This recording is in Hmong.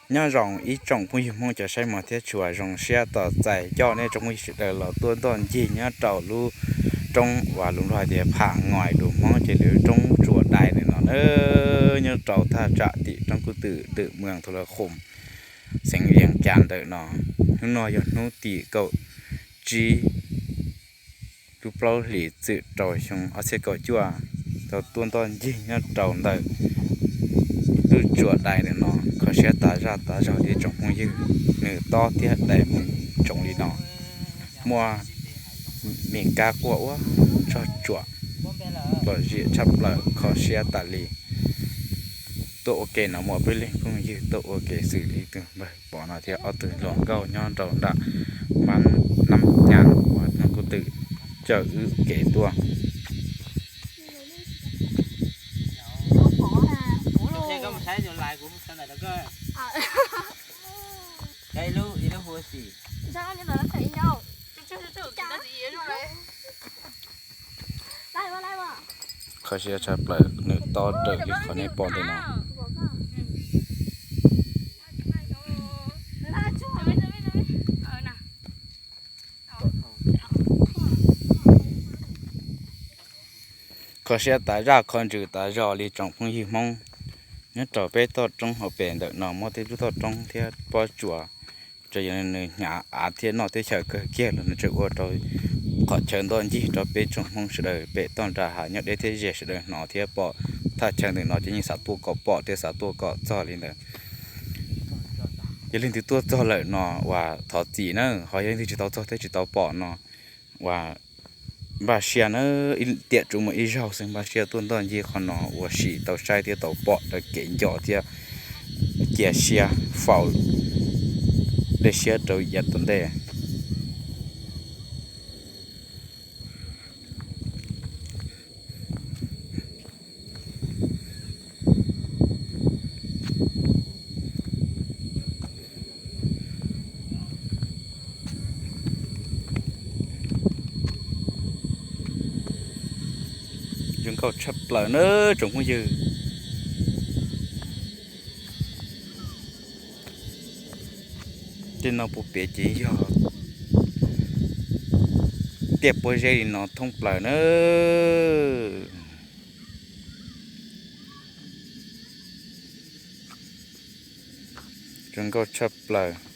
Nyob zoo ib tsoom phooj ywg Hmoob cov saib mos thiab tshua, zoo siab tos txais coj nej tsoom phooj ywg sawv daws los tuaj ntoj ncig nyob rau lub roob uas lus nplog hais tias Pham Ngois lus Hmoob ces lub roob Tsuas Dais ntawm no na, nyob rau thaj tsam tim roob Kub Twm, twm Muas Thu Lawv Khoom, xeev Vias Cas ntawm no. Hnub no yog hnub tim kaum tsib lub plaub hlis txwm rau xyoo ob txhiab kaum cuaj, tau tuaj ntoj ncig nyob rau ntawm lub Tsuas Dais ntawm no, kho siab tas zaj tas zog li tsoom phooj ywg, nws tob thiab dais mus ntsoov li no, muaj me kab quaj ua tsaug tsuam lom zem tshaj plaws, kho siab tas li. Tuaj ua ke no muaj peb leeg phooj ywg tuaj ua ke xws li tus npawg pom no thiab ob tug hluas nkauj nyob rau nram Nab Nyas uas Kub Twm coj wb kev tuaj. Kho siab tshaj plaws, nws tob raws li qhov nej pom ntawm no. Kho siab tas zaj kho ntsws tas zog li tsoom phooj ywg Hmoob. Nyob rau peb toj roob hauv pes ntawm no muaj tej lub toj roob thiab pob tsuas, tsuas yog nws hnyav av thiab noj teb chaws kawg kiag los nws tseem ua rau qhov chaw ntoj ncig rau peb tsoom Hmoob sawv daws pem toj nram hav nyob deb thiab ze sawv daws hnov thiab pom. Thaj chaw ntawm no ces yeej xav tuaj kom pom thiab xav tuaj kom txog li ntawd. Yog leej twg tuaj txog lawm no uas thov txim na, ho yog leej twg tsis tau txog thiab tsis tau pom no uas npaj siab na, tiam tsuas muaj ib zaug xwb npaj siab tuaj ntoj ncig qhov no ua si tau saib thiab tau pom raws kev nco thiab cia siab faus dej siab rau yav tom ntej. Zoo nkauj tshaj plaws na tsoom phooj ywg. Tej no puag pem ces yog tiaj pob zeb li no thoob plaws na. Zoo nkauj tshaj plaws.